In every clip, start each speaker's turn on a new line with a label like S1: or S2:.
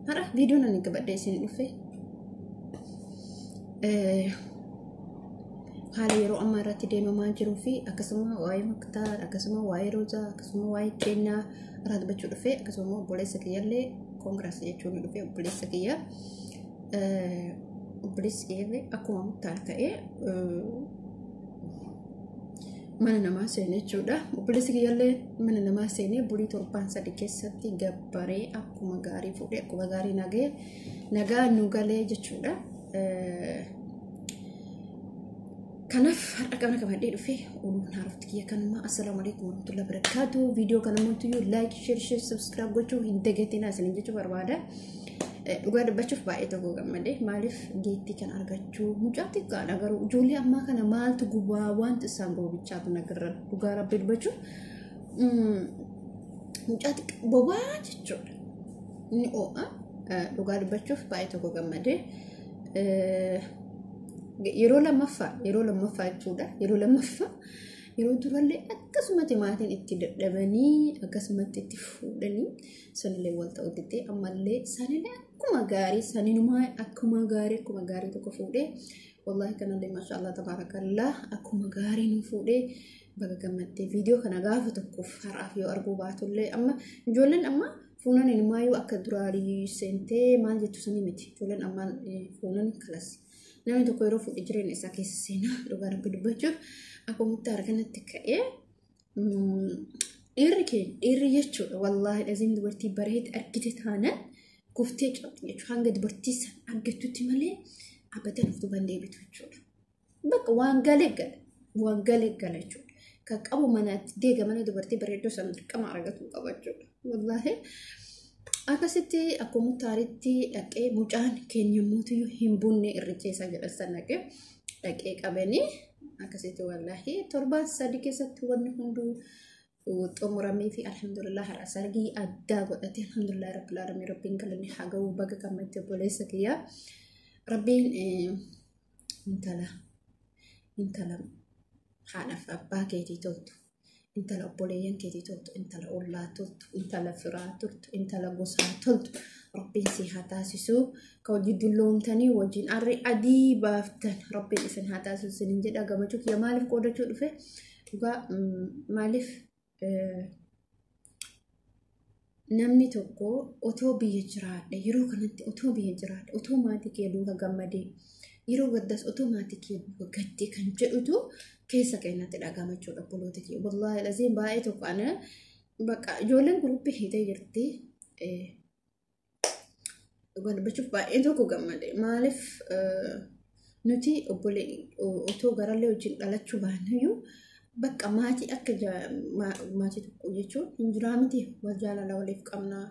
S1: Har'a viidiyoon ani qabadhee isin dhufe haala yeroo ammaa irratti deemamaa jiruu fi akkasuma waa'ee Muktaar, akkasuma waa'ee Roozaa, akkasuma waa'ee keenyaa irraa dubbachuu dhufe, akkasuma obboleessa kiyyallee koongiraas jechuun dhufe. Obboleessi kiyyallee akkuma Muktaar ta'ee mana namaa seene jechuudha. Obboleessi kiyyallee mana namaa seenee bulii torbaan 3 keessatti gabbaree akkuma gaarii fuudhee, akkuma gaarii nagee nagaa nu galee jechuudha. Kanaaf har'a qabna qabadhee dhufee oduun haarofti kiyya kanuma. Assalaamu alaikum warahmatullahi wabarakatuh. Viidiyoo kana mootuyyuu like, share, share, subscribe gochuu hin dagatinaa isiniin jechuu barbaada. Dhugaa dubbachuuf baay'ee tokko gammade. Maaliif geettii kan argachuu mucaa xiqqaadha, garuu ijoollee ammaa kana maaltu gubaa, wanti isaan gubichaatu nagarra. Dhugaa rabbi dubbachuuf mucaa xiqqaa bobaa jechuudha. Inni oo'a. Dhugaa dubbachuuf baay'ee tokko gammade. Yeroo lammaffaa jechuudha. Yeroo lammaffaa, yeroo durallee akkasumatti maatiin itti dadhabanii akkasumatti itti fuudhanii sanillee wal ta'uu didee, ammallee sanillee akkuma gaarii saninumaa akkuma gaarii tokko fuudhee, wallaahi kanallee maashaallah tabaarakallah akkuma gaarii nu fuudhee, baga gammaddee. Viidiyoo kana gaafa tokkoof har'aaf yoo arguu baatullee, amma ijoolleen amma fuunan inumaayyuu akka duraarii seentee maal jettu sanii miti. Ijoolleen amma fuunan kalas namni tokko yeroo fuudhe jireenya isaa keessa seenaa. Dhugaa rabbi dubbachuuf akkuma Muktaar kanatti ka'ee dhiirri keenya, dhiirri jechuudha, wallaahi dhaziin dubartii bareede argite taanaan kuftee cabdi jechuudha. Hanga dubartii san argattutti malee abadan of duuban deebitu jechuudha. Bakka waan galee gala, waan galee gala jechuudha. Kan qabu manatti deega malee dubartii bareedduu san dirqama argatu qaba jechuudha. Wallaahi akkasitti akkuma Muktaaritti dhaqee mucaan keenya mootiyyuu hin bunne irricheessaa jedhan san dhaqee qabanii akkasitti wallaahi torbaan 3 keessatti wanni hunduu xumuramee fi alhamdulillah har'a sargii addaa godhate. Alhamdulillah rabbil alamin, rabbiin galanni haa ga'u. Baga gammadde obboleessa kiyya. Rabbiin intala haadhaaf abbaa keetii toltu, intala obboleeyyan keetii toltu, intala ollaa toltu, intala firaa toltu, intala gosaa toltu rabbiin si haa taasisu. Ka hojii dulloomtanii wajjin arri adii baaftan rabbiin isin haa taasisu isinin jedha. Gammachuu kiyya maaliif qoodachuu dhufe? Dhugaa maaliif namni tokko otoo biyya jiraadhe, yeroo kanatti otoo biyya jiraadhe, otoo maatii kee duuka gammadee, yeroo gaddas otoo maatii kee duuka gaddee kan jedhutu keessa keenyatti dhagahama jechuudha, obboloota kee. Wallaahi laziin baay'ee tokko ana bakka ijoolleen guruppii hiitee jirti. Dhugaa dubbachuuf baay'ee tokko gammade. Maaliif nuti obbolee otoo garallee wajjin dhalachuu baannuyyuu bakka maatii akka maatii tokko jechuun hin jiraa miti, wal jaalala waliif qabnaa.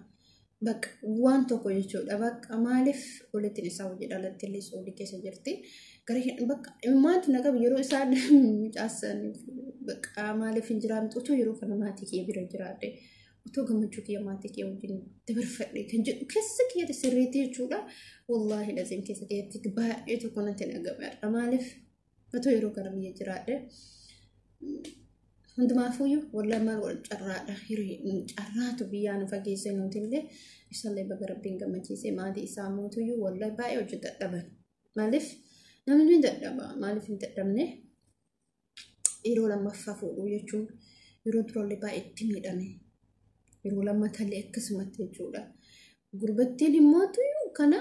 S1: Bakka waan tokko jechuudha. Bakka maaliif walittiin isaa hojii dhalatti illee soolii keessa jirti. Gara bakka maaltu na qabu yeroo isaan mucaasan, bakka maaliif hin jiraa miti, otoo yeroo kana maatii kee bira jiraadhe, otoo gammachuu kiyya maatii kee wajjin dabarfadhe kan jedhu keessa kiyyatti sirriitti jechuudha. Wallaahi laziin keessa kiyyatti baay'ee tokko natti dhaga'ame. Maaliif otoo yeroo kana biyya jiraadhe. Hundumaafuyyuu wallahi maal godhu, carraadha. Carraatu biyyaa nu fageesse. Nutillee isallee baga rabbiin gammachiise. Maatii isaa mootuyyuu wallahi baay'ee hojii dadhaban. Maaliif namni ni dadhaba? Maaliif hin dadhabne? Yeroo lammaffaa fuudhuu jechuun yeroo durallee baay'ee itti miidhame. Yeroo lammatallee akkasumatti jechuudha. Gurbattiin immoo kana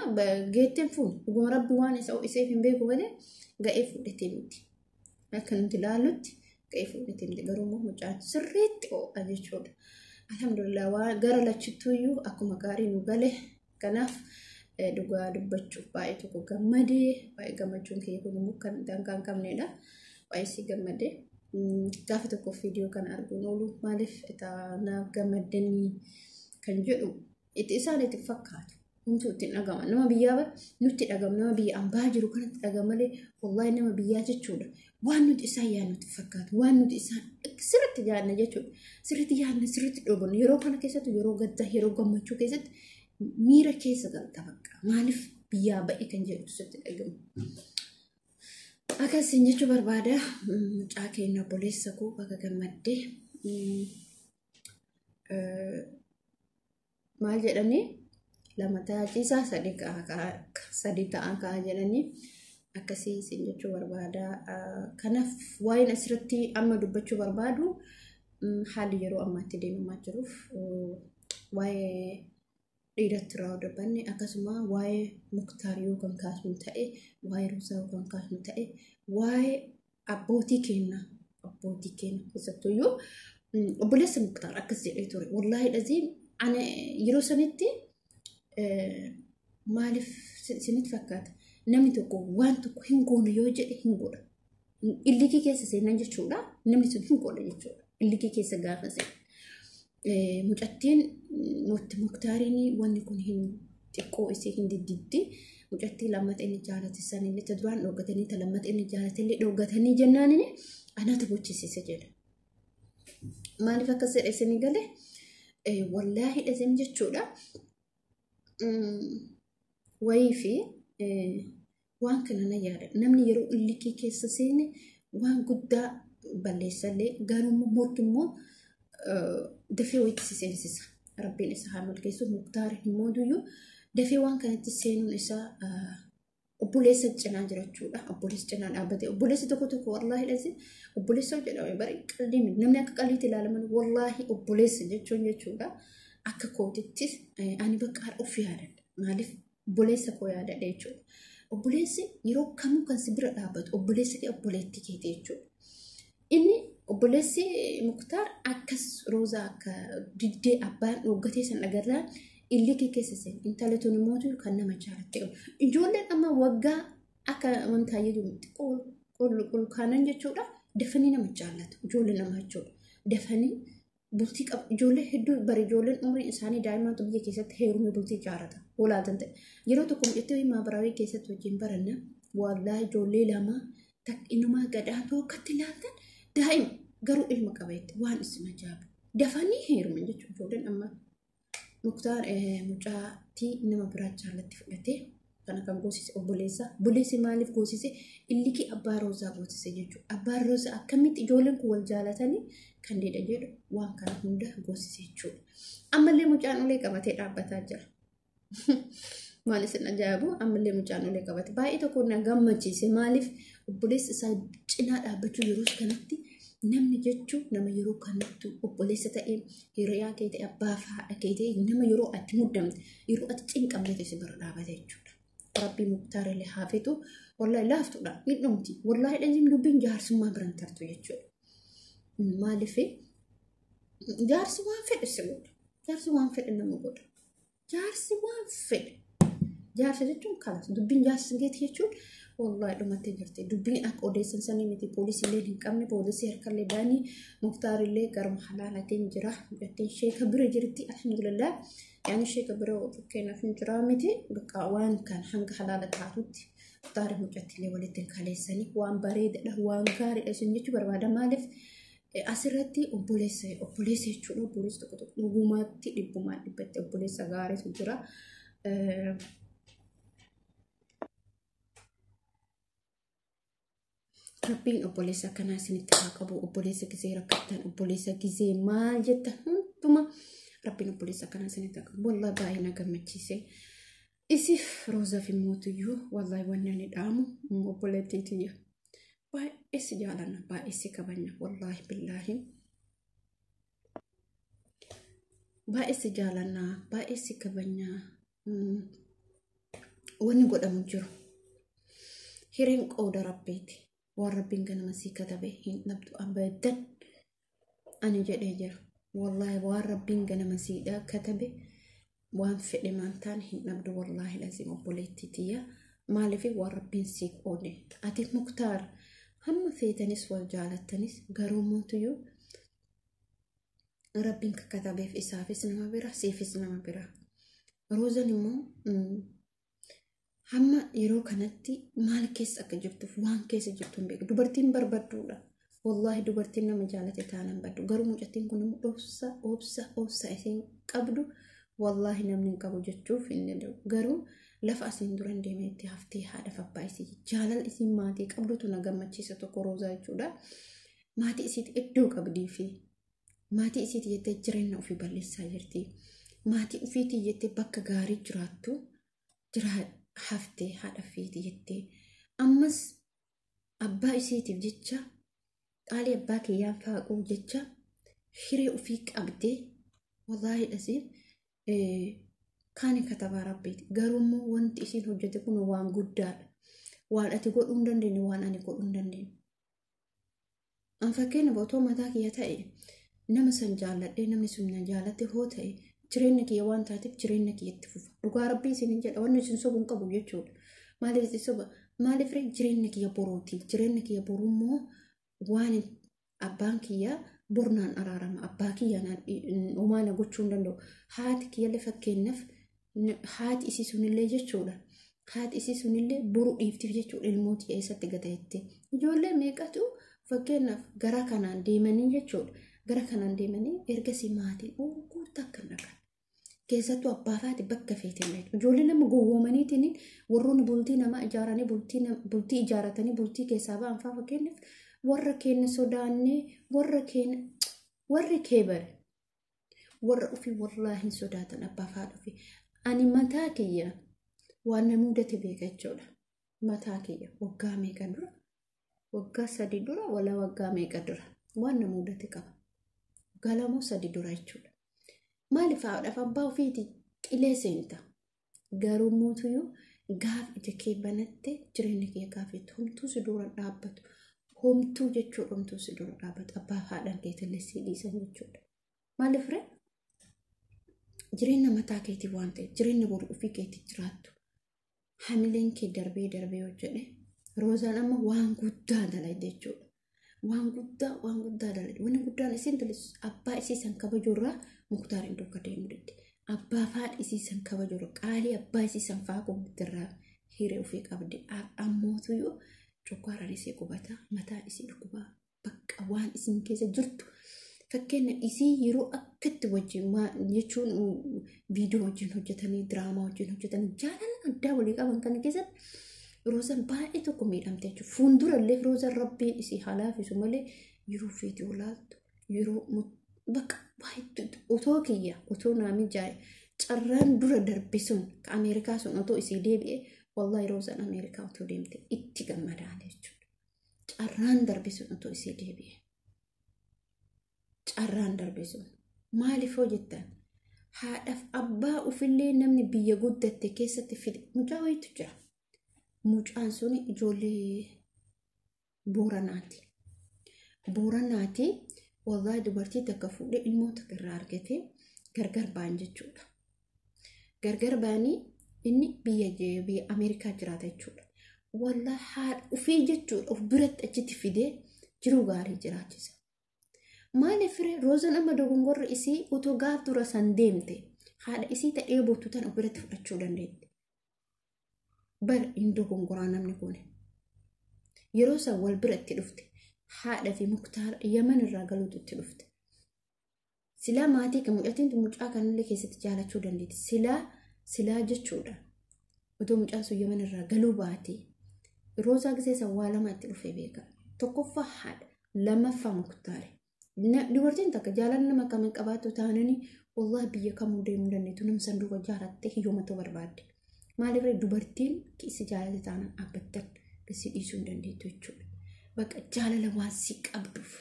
S1: geetteen fuun dhuguma rabbi waan isa ho'iseef hin beeku malee ga'ee fuudhatee miti. Akka nuti ilaallutti ga'ee fuudhatee miti, garuu immoo mucaan sirriitti ho'a jechuudha. Alhamdulillah waan gara lachittuuyyuu akkuma gaarii nu gale. Kanaaf dhugaa dubbachuuf baay'ee tokko gammadee, baay'ee gammachuun kiyya kun immoo kan daangaa hin qabnedha. Baay'ee si gammadee. Gaafa tokko viidiyoo kana arguun oolu maaliif naaf gammaddanii kan jedhu itti isaan itti fakkaatu. Homtuu ittiin dhagama. Nama biyyaa nutti dhagama. Nama biyya ambaa jiru kanatti dhagama malee wallaahi nama biyyaa jechuudha. Waan nuti isaan yaadnu itti fakkaatu. Waan nuti isaan sirriitti yaadna jechuudha. Sirriitti yaadna, sirriitti dhoobanu. Yeroo kana keessatti, yeroo gaddaa, yeroo gammachuu keessatti miira keessa galta bakka. Maaliif biyyaa ba'e kan jedhu sitti dhagama. Akkasiin jechuu barbaada. Mucaa keenya, obboleessa koo, baga gammaddee. Maal jedhanii? Lama ta'aa ciisaa sadi ta'aa ka'a jedhanii akkasii isin jechuu barbaada. Kanaaf waa'een asirratti amma dubbachuu barbaadu haalli yeroo ammaatti deemamaa jiruuf waa'ee dhiiratti irraa dubbanne, akkasuma waa'ee Muktaar yoo kan kaasnu ta'e, waa'ee Roozaa yoo kan kaasnu ta'e, waa'ee abbootii keenya keessattuyyuu obboleessa Muktaar akkas jedhee ture. Wallaahi dhaziin ani yeroo sanitti maaliif isinitti fakkaata? Namni tokko waan tokko hin goone yoo jedhe hin godha. Illikii keessa seenan jechuudha. Namni sun hin godha jechuudha. Illikii keessa gaafa seena. Mucattiin Muktaariin wanni kun hin xiqqoo isii hin diddiddi. Mucattii lammata inni jaalate sanillee ta duraan dhooggatanii ta lammata inni jaalate illee dhooggatanii jennaan anatu gochisiise jedha. Maaliif akkas jedhe isinii galee? Wallaahi dhasin jechuudha. Wayii fi waan kana na yaada. Namni yeroo illikii keessa seene waan guddaa balleessallee garuu morki immoo dafee wayitti si seensisa. Rabbiin isa haa milkeessu. Muktaar immoo duyyuu dafee waan kanatti seenuun isaa obboleessa cinaa jirachuudha. Obboleessa cinaa dhaabbatee obboleessi tokko tokko wallaahi dhasi obboleessa jedhame bari qalbii miti. Namni akka qalbiitti ilaalaman wallaahi obboleessa jechuun jechuudha. Akka kootittis ani bakka har'a of yaadadha. Maaliif obboleessa koo yaadadha jechuudha. Obboleessi yeroo kamuu kan si bira dhaabbatu obboleessa kee obboleettii keeti jechuudha. Inni obboleessi Muktaar akkas Roozaa akka diddee abbaan dhooggatee san agarraan illikii keessa seene. Intala tun immoo kan nama jaalatte qabu. Ijoolleen amma waggaa akka wanta jedhu xiqqoo qulqulkaanan jechuudha. Dafanii nama jaallatu. Ijoollee nama jechuudha. Dafanii bultii qabu. Ijoollee hedduu bari ijoolleen umriin isaanii daa'imaatu biyya keessatti heerumee bultii ijaarrata. Walaaltan ta'e. Yeroo tokko mucattii maabaraawii keessatti wajjin baranna. Wallaahi ijoollee lama innumaa gadhaatoo akkatti ilaaltan daa'ima garuu ilma qabeetti waan isin ajaa'ibu. Dafanii heeruman jechuudha ijoolleen amma. Muktaar mucaatii nama biraa jaallatti fudhatee kana kan goosise obboleessa. Obboleessi maaliif goosise? Illikii abbaa Roozaa goosise jechuudha. Abbaan Roozaa akkamitti ijoolleen kun wal jaalatanii kan deedha jedhu waan kana hunda goosise jechuudha. Ammallee mucaan ulee qabatee dhaabbataa jira. Maal isin ajaa'ibu? Ammallee mucaan ulee qabate. Baay'ee tokko na gammachiise. Maaliif obboleessi isaa cinaa dhaabbachuu yeroo kanatti namni jechuun nama yeroo kanattu obboleessa ta'ee hiriyaa kee ta'e abbaa fi haadha kee ta'e nama yeroo ati muddamte yeroo ati cinqamte si bira dhaabate jechuudha. Rabbii Muktaar illee haa fixu. Wallaahi laaftuudha. Hin dhumti. Wallaahi dhaliin dubbiin jaarsummaa biran tartu jechuudha. Maaliif jaarsi waan fedhe si godha. Jaarsi waan fedhe nama godha. Jaarsi waan fedhe. Jaarsa jechuun kalas dubbiin jaarsi geeti jechuun wallaahi dhumattee jirti. Dubbiin akka odeessan sanii miti poolisiilee hin qabne poolisii harkallee daanii Muktaarillee garuma halaalatiin jira. Mucattiin sheeka bira jirti alhamdulillah. Yaani sheeka bira fakkeenyaaf hin jiraa miti bakka waan kan hanga halaala taatutti Muktaari mucattiilee walitti hin kaleessanii waan bareedadha waan gaariidha isin jechuu barbaada. Maaliif asirratti obboleessa obboleessa jechuudha obboleessa tokko tokko dhugumaatti dhibbumaan dhibbatti obboleessa gaariitu jira. Rabbiin obboleessa akkanaa isinitti haa qabu. Obboleessa gizee rakkattan, obboleessa gizee maal jettan hunduma Rabbiin obboleessa akkanaa isinitti haa qabu. Wallaahi baay'ee na gammachiise. Isiif Roozaaf immootuyyuu wallaahi wanni ani dhaamu obboleettii tiyya. Baay'ee si jaalanna, baay'ee si kabajna wallaahi billaahi. Baay'ee si jaalanna, baay'ee si kabajna. Wanni godhamu jiru. Hireen qooda Rabbiiti. Waan Rabbiin ganama sii katabe hin dhabdu abadan. Ani jedhee jira. Wallaahi waan Rabbiin ganama siidhaa katabe waan fedhe maantaan hin dhabdu wallaahi lazim obboleettii tiyya. Maaliif waan Rabbiin sii qoode. Ati Muktaar hamma feetanis wal jaalattanis garuu mootuyyuu Rabbiin kakkatabeef isaafis nama bira siifis nama bira. Roozan immoo hamma yeroo kanatti maal keessa akka jirtuuf waan keessa jirtu hin beeku. Dubartiin barbadduudha. Wallaahi dubartiin nama jaalate taanaan baddu. Garuu mucattiin kun immoo obsa obsa obsa isiin qabdu wallaahi namni hin qabu jechuuf hin danda'u. Garuu lafa asiin dura hin deemnetti haftee haadha abbaa isii jaalala isiin maatii qabdutu na gammachiisa tokko Roozaa jechuudha. Maatii isiitti iddoo qabdii fi maatii isiitti jettee jireenya ofii balleessaa jirti. Maatii ofiitii jettee bakka gaarii jiraattu jira haftee haadha ofiitii jettee ammas abbaa isiitiif jecha qaalii abbaa kiyyaan faaquu jecha hiree ofii qabdee wallaahi dhasiin kaani katabaa rabbiiti. Garuu immoo wanti isiin hojjete kun waan guddaadha. Waan ati godhuu hin dandeenye, waan ani godhuu hin dandeenye. An fakkeenyaaf otoo mataa kiyya ta'e nama san jaalladhee namni sun na jaalatte hoo ta'e jireenya kiyya waan taateef jireenya kiyya itti fufa. Dhugaa rabbii isin jedha, wanni isin sobu hin qabu jechuudha. Maaliif isin soba? Maaliif ree jireenya kiyya boruuti. Jireenya kiyya boruu immoo waan abbaan kiyya bornaan araarama. Abbaa kiyya homaa na gochuu hin danda'u. Haati kiyyallee fakkeenyaaf haati isii sunillee jechuudha. Haati isii sunillee boru dhiiftiif jechuudha ilmooti eessatti gata jettee. Ijoollee meeqatu fakkeenyaaf gara kanaan deemanii jechuudha. Gara kanaan deemanii ergasii maatiin guutuu akka hin dhaqan. Keessattuu abbaa faati bakka feeteen dha. Ijoollee nama gowwoomaniitiin warroonni bultii namaa ijaaranii bultii ijaaratanii bultii keessaa ba'an fa'aa fakkeenyaaf warra keenya sodaannee warra keenya warri kee bare warra ofii wallaahi hin sodaatan abbaa faadha ofii. Ani mataa kiyya waan na mudate beeka jechuudha. Mataa kiyya waggaa meeqa dura? Waggaa 3 dura wala waggaa meeqa dura waan na mudate qaba. Waggaa 2 3 dura jechuudha. Maaliif haadhaaf abbaa ofiiti qilee seenta. Garuu mootuyyuu gaaf ija kee banatte jireenya kee gaaf jettu homtuu si dura dhaabbatu. Homtuu jechuudha homtuu si dura dhaabbatu. Abbaa fi haadhaan keetillee si dhiisan jechuudha. Maaliif ree? Jireenya mataa keetii waan ta'eef jireenya boru ofii keetii jiraattu. Hamileen kee darbee darbee hojjedhe. Roozaan amma waan guddaa dalagde jechuudha. Waan guddaa waan guddaa dalagde. Wanni guddaan isiin tole abbaa isii san kabajuurraa Muktaar hin duuka deemu didde. Abbaa fi haadha isii san kabajuurraa qaalii abbaa isii san fa'aa qubbitirraa hiree ofii qabdi. Ammootuyyuu coggaaraan isii qubata mataan isii dhukkubaa bakka waan isin keessa jirtu. Fakkeenya isii yeroo akkatti wajjin jechuun viidiyoo wajjin hojjetanii diraamaa wajjin hojjetanii jaalala addaa walii qaban kana keessatti Roozaan baay'ee tokko miidhamte jechuudha. Fuuldura illee Roozaan rabbiin isii haa laafisu malee yeroo feeti olaaltu yeroo bakka baay'ee otoo kiyya otoo naa mijaa'e carraan dura darbe sun ka Ameerikaa sun otoo isii deebi'e wallahi Roozaan Ameerikaa otoo deemte itti gammadaan jechuudha. Carraan darbe sun otoo isii deebi'e. Carraan darbe sun maaliif hoo jettan haadhaaf abbaa ofillee namni biyya guddatte keessatti fide mucaa wayiitu jira. Mucaan sun ijoollee Booranaati. Booranaati wallahi dubartii takka fuudhee ilmoo takka irraa argatee gargar ba'an jechuudha. Gargar ba'anii inni biyya Ameerikaa jiraata jechuudha. Wallahi haadha ofii jechuudha of biratti achitti fidee jiruu gaarii jiraachisa. Maaliif firee Roozaan amma dogongorri isii otoo gaaf dura san deemte haadha isii ta'ee boottu tan of biratti fudhachuu dandeetti. Bar hin dogongoraa namni kun. Yeroo san wal bira itti dhufte haadha fi Muktaar Yaman irraa galuutu itti dhufte. Silaa maatii kan mucattiin mucaa kanallee keessatti jaalachuu dandeetti. Silaa silaa jechuudha. Otoo mucaan sun Yaman irraa galuu baate Roozaa gisee san waa lama itti dhufe beeka. Tokkoffaa haadha, lammaffaa Muktaari. Dubartiin takka jaalala nama kamiin qabaattu taananii wallahi biyya kamuu deemuu dandeettu nama san duuba jaalattee hiyyoomatu barbaadde. Maaliif dubartiin si jaalate taanaan dhaabbattan si dhiisuu hin dandeettu jechuudha. Bakka jaalala waan si qabduuf.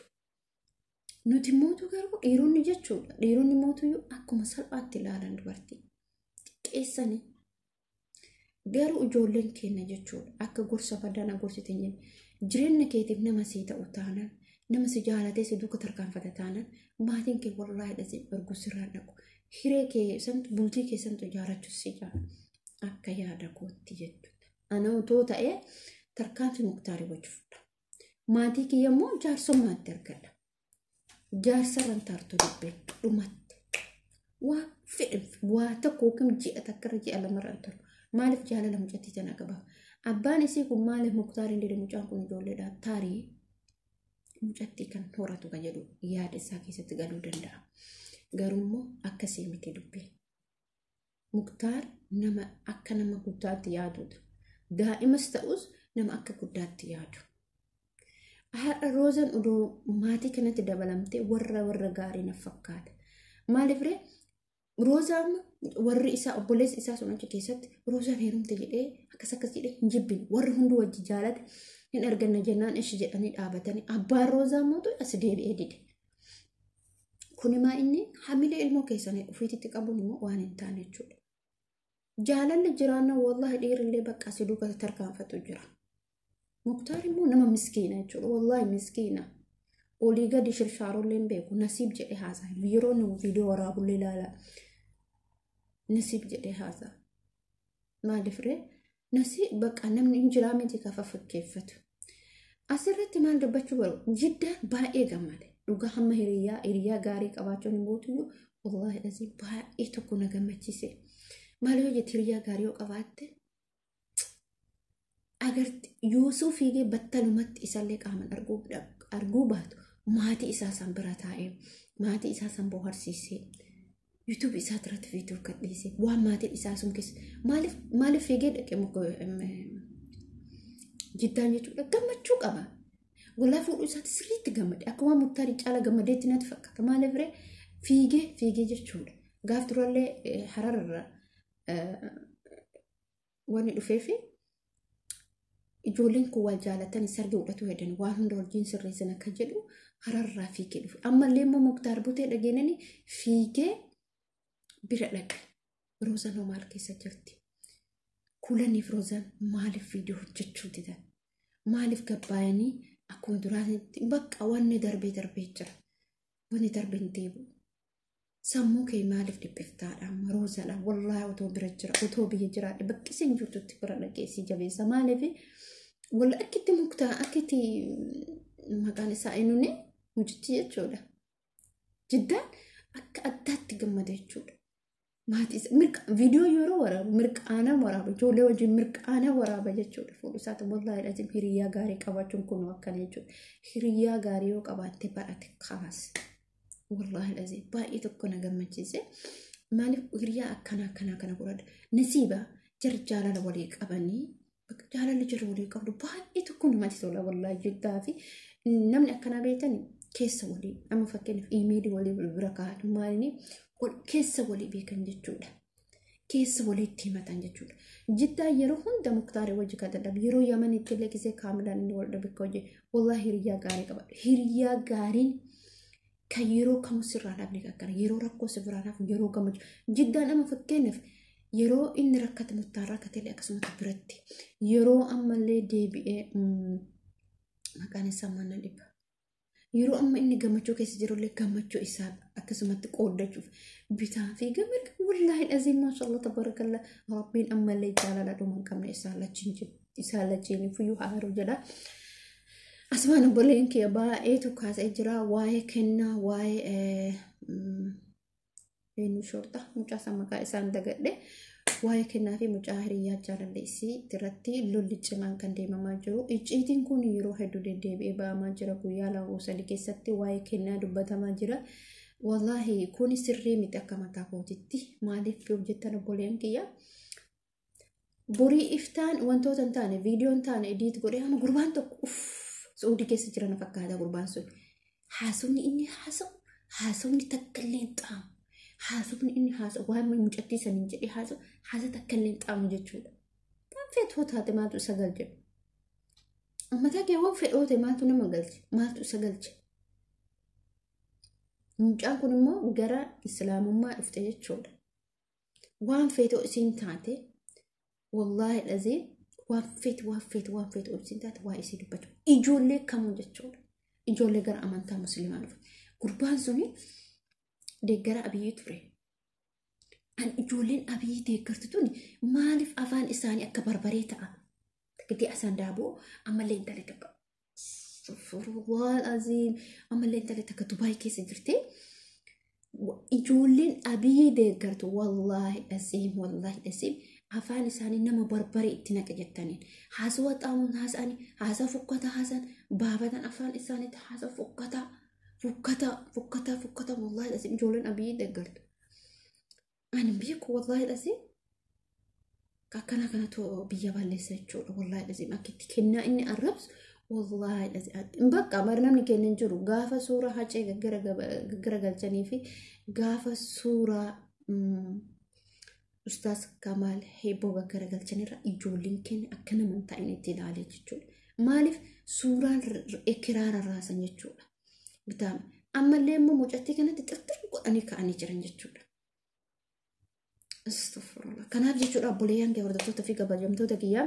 S1: Nuti mootu garuu dhiironni jechuudha. Dhiironni mootuyyuu akkuma salphaatti ilaalan dubartii. Xiqqeessanii. Garuu ijoolleen keenya jechuudha. Akka gorsa badaa na gorsite hin jenne. Jireenya keetiif nama sii ta'u taanaan nama si jaalatee si duuka tarkaanfata taanaan maatiin kee wallaahi dhasee ergu sirraa dhaqu. Hiree kee santu bultii kee santu ijaarachuu si jaala. Akka yaada kootti jechuudha. Ana otoo ta'ee tarkaanfii Muktaarii wajji fudha. Maatii kiyya immoo jaarsummaatti argadha. Jaarsarran taartu dubbeen dhumatti. Waa fedhe waa tokko yookiin ji'a takkarra ji'a lamarra hin tolu. Maaliif jaalala mucattii tana qaba? Abbaan isii kun maaliif Muktaariin dide mucaan kun ijoolleedha taarii mucattii kan horatu kan jedhu yaada isaa keessatti galuu danda'a. Garuu immoo akkasii miti dubbiin. Muktaar nama akka nama guddaatti yaadudha. Daa'imas ta'us nama akka guddaatti yaadu. Har'a Roozan odoo maatii kanatti dabalamtee warra warra gaarii na fakkaata. Maaliif ree? Roozaan warri isaa obboleessi isaa sun achi keessatti Roozaan heerumte jedhee akkas akkas jedhee hin jibbine. Warri hunduu wajji jaalate hin arganna jennaan ishi jedhanii dhaabatanii abbaan Roozaa mootu as deebi'ee dide. Kunimaa inni hamilee ilmoo keessanii ofiititti qabuun immoo waan hin taane jechuudha. Jaalalli jiraannaa wallaahi dhiirillee bakka asii duuba tarkaanfatu jira. Muktaar immoo nama miskiina jechuudha. Wallaahi miskiina. Olii gadi shirshaaroollee hin beeku. Nasiib jedhee haasa'a. Yeroo nu viidiyoo waraabullee ilaala. Nasiib jedhee haasa'a. Maaliif ree? Nasiib bakka namni hin jiraa miti kafa fakkeeffatu. Asirratti maal dubbachuu barbaadu? Jiddaan baay'ee gammade. Dhugaa hamma hiriyaa hiriyaa gaarii qabaachuun hin bootuyyuu wallaahi dhasii baay'ee tokko na gammachiise. Maal yoo jette hiriyaa gaarii yoo qabaatte agarti Yuusuf fiigee battalumatti isallee qaaman arguu baatu maatii isaa san bira taa'ee maatii isaa san bohaarsiisee YouTube isaa irratti viidiyoo gadhiisee waan maatiin isaa sun keessa maaliif maaliif fiigee dhaqee muka jiddaan jechuudha gammachuu qaba. Walaa fuudhuu isaatti sirriitti gammade akka waan Muktaarii caala gammadeetti natti fakkaata maaliif ree fiigee fiigee jechuudha. Gaaf durallee hararra wanni dhufeefi ijoolleen kun wal jaalatanii sargii godhatu heddan waan hunda wajjin sirreessan akka jedhu hararraa fiigee dhufe. Ammallee immoo Muktaar butee dhageenani fiigee bira dhaqe. Roozaan hoo maal keessa jirti? Kuulaniif Roozaan maaliif viidiyoo hojjechuu didan? Maaliif gabbaayanii akkuma duraanitti bakka wanni darbee darbee jira. Wanni darbee hin deebi'u. Sammuu kee maaliif dhiphiftaadha? Amma Roozaadha. Wallaahi otoo bira jira, otoo biyya jiraadhe bakki isin jirtutti bira dhaqee si jabeessa. Maaliif walla akkitti muktaa akkitti maqaan isaa eenyuun mucichi jechuudha. Jiddaan akka addaatti gammada jechuudha. Maatii isa mirqa viidiyoo yeroo waraabu mirqaana waraaba ijoollee wajjin mirqaana waraaba jechuudha. Fuudhu isaati wallaahi dhazim hiriyaa gaarii qabaachuun kun akkana jechuudha. Hiriyaa gaarii yoo qabaatte barate kaas. Wallaahi dhazim baay'ee tokko na gammachiise. Maaliif hiriyaa akkana akkanaa kana godhadha. Nasiiba jarri jaalala walii qabanii bakka jaalalli jarri walii qabdu baay'ee tokko namatti tola wallaahi jiddaa fi namni akkanaa beektan keessa walii amma fakkeenyaaf iimeelii walii bira kaa'atu maaliin keessa walii beekan jechuudha. Keessa walitti himatan jechuudha. Jiddaa yeroo hunda Muktaarii wajji kan dadhabu yeroo Yamanitti illee gisee kaamilaan inni wal dhabe hojii wallaahi hiriyaa gaarii qaba. Hiriyaa gaariin kan yeroo kamuu sirraa dhabne qaqqara yeroo rakkoo si biraa dhabu yeroo gammachuu. Jiddaan amma fakkeenyaaf yeroo inni rakkate Muktaar rakkate illee akkasumatti biratti yeroo ammallee deebi'ee maqaan isaa maal dhiba. Yeroo amma inni gammachuu keessa jirullee gammachuu isaa akkasumatti qooddachuuf bitaa fi gamirga wallaahi dhaziin maashaallah tabarakallah rabbiin ammallee jaalala dhuma hin qabne isaan lachiin fuyyuu haaruu jedha. Asumaan obboleen kiyya baay'eetu kaasee jira waa'ee kennaa waa'ee eenyu shorxa mucaa san maqaa isaan dagadhe waa'ee kennaa fi mucaa hiriyaa jaalallee isii irratti lolli cimaan kan deemamaa jiru. Icciitiin kun yeroo hedduu deddeebi'ee ba'amaa jira. Guyyaa 2 3 keessatti waa'ee kennaa dubbatamaa jira. Wallaahi kun sirrii miti akka mataa kootitti. Maaliif yoo jettan obboleen kiyya. Borii iftaan wantoota hin taane viidiyoo hin taane ediit godhee amma gurbaan tokko uff Suudii keessa jira na fakkaata gurbaan sun. Haasofni inni haasa'u haasofni takka illee hin xaamu. Haasofni inni haasa'u waan mucattii saniin jedhee haasa'u haasa takka illee hin xaamu jechuudha. Waan feetoo taate maaltu isa galche? Mataa kee waan fedhoo ta'e maaltu nama galche? Maaltu isa galche? Mucaan kun immoo gara islaamummaa dhufte jechuudha. Waan feetoo isiin taate wallaahi dhazee waan feete waan feete waan feete isiin taate waa isii dubbachuu. Ijoollee kamuu jechuudha. Ijoollee gara amantaa musliimaa dhufe. Gurbaan suni deeggara Abiyyi ture. An ijoolleen Abiyyi deeggartu tuni maaliif afaan isaanii akka barbaree ta'a? Takkitee asaan daaboo ammallee intala takka. Astaghfirullah aziim ammallee intala takka Dubaay keessa jirti. Ijoolleen Abiyyi deeggartu wallaahi aziim wallaahi aziim afaan isaanii nama barbaree itti naqa jettaniin. Haasawa xaamuun haasa'anii haasawa fokkataa haasa'an baafatan afaan isaaniitti haasawa fokkataa fokkataa fokkataa fokkataa wallaahi aziim ijoolleen Abiyyi deeggartu. Ani beeku wallaahi aziim akkana kanatu biyya balleessa jechuudha wallaahi aziim akka itti kennaa inni arrabsu wallaahi aziim bakka bara namni kenna hin jiru gaafa suuraa hacee gaggara galchanii fi gaafa suuraa Ustaas Kamaal Heebboo bakka garagalchanirra ijoolleen keenya akka nama hin taa'in itti ilaalee jechuudha. Maaliif suuraan ekiraa rarraasan jechuudha. Bitaame. Ammallee immoo mucattii kanatti xirxir godhanii ka'anii jiran jechuudha. Astagfirullah. Kanaaf jechuudha, obboleeyyan kee, hordoftoota fi kabajamtoota kiyyaa,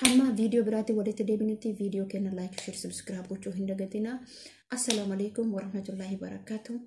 S1: hamma viidiyoo biraatti walitti deebinutti viidiyoo keenya like, share, subscribe gochuu hin dagatinaa. Assalaamu alaikum warahmatullaahi wabarakaatuh.